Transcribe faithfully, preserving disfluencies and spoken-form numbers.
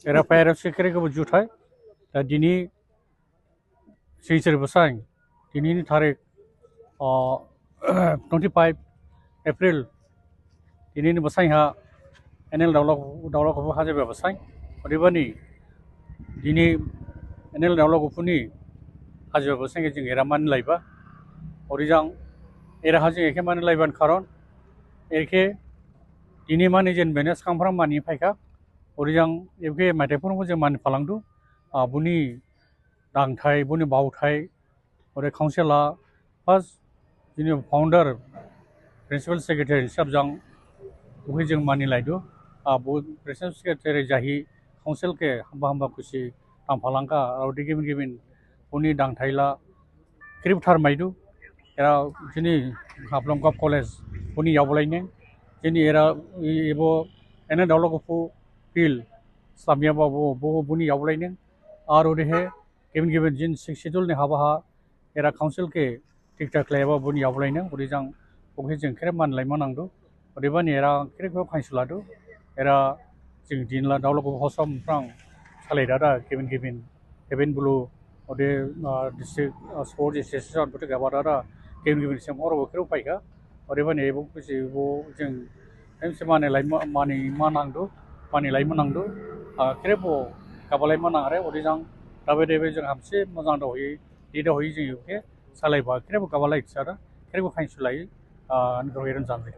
Era phaiyarao se khrip khebo juthai. Da dini singchir basain, dinini tarik, ah, twenty five April, dinini basain ha N L Daolagupu, Daolagupu hajaiba basain. Odebani dini N L Daolagupu ni hajaiba basain khe jing era mani laiba. Odejang era ha jing ekhe mani laiba ni karon, ekhe dini mani jen bene sgang phrang mani phaikha. Odejang ebokhe maithai phurungbo jing mani phalangdu. Ah, boni dangthai, boni baothai, ode council ha first jini founder, principal secretary hisab jang bokhe jing mani laidu. Ah, bo principal secretary jahi council khe hamba hamba khusi thang phalangkha, ode gibin gibin boni dangthai la khrip tharmaidu. Era jini Haflong Govt College boni yaoblaining, jini era ebo N L Daolagupu field slamyaba bo, bo boni yaoblaining. Ar odehe gibin gibin jini Sixth Schedule ni haba ha era council khe thik thak khlaiyaba boni yaoblaining. Odejang bokhe jing khrip mani laima nangdu. Odebani era khrip khe khainsuladu. Era jing dini la Daolagupu hosom phrang salai dada gibin gibin, gibin bulu, ode, ah, district, ah, sports association buthu gaba dada gibin gibin sem oro khrip phaikha. Odebani ebo khusi bo jing hem se mani laima, mani ma nangdu, mani laima nangdu. Ah, khripbo gaba laima nangre, odejang dabe dabe jing hamsi mojang dahi, di dahi jing ebokhe salaiba khripbo gaba lai sara, khripbo khainsulai, ah, ani khrip eren jamri.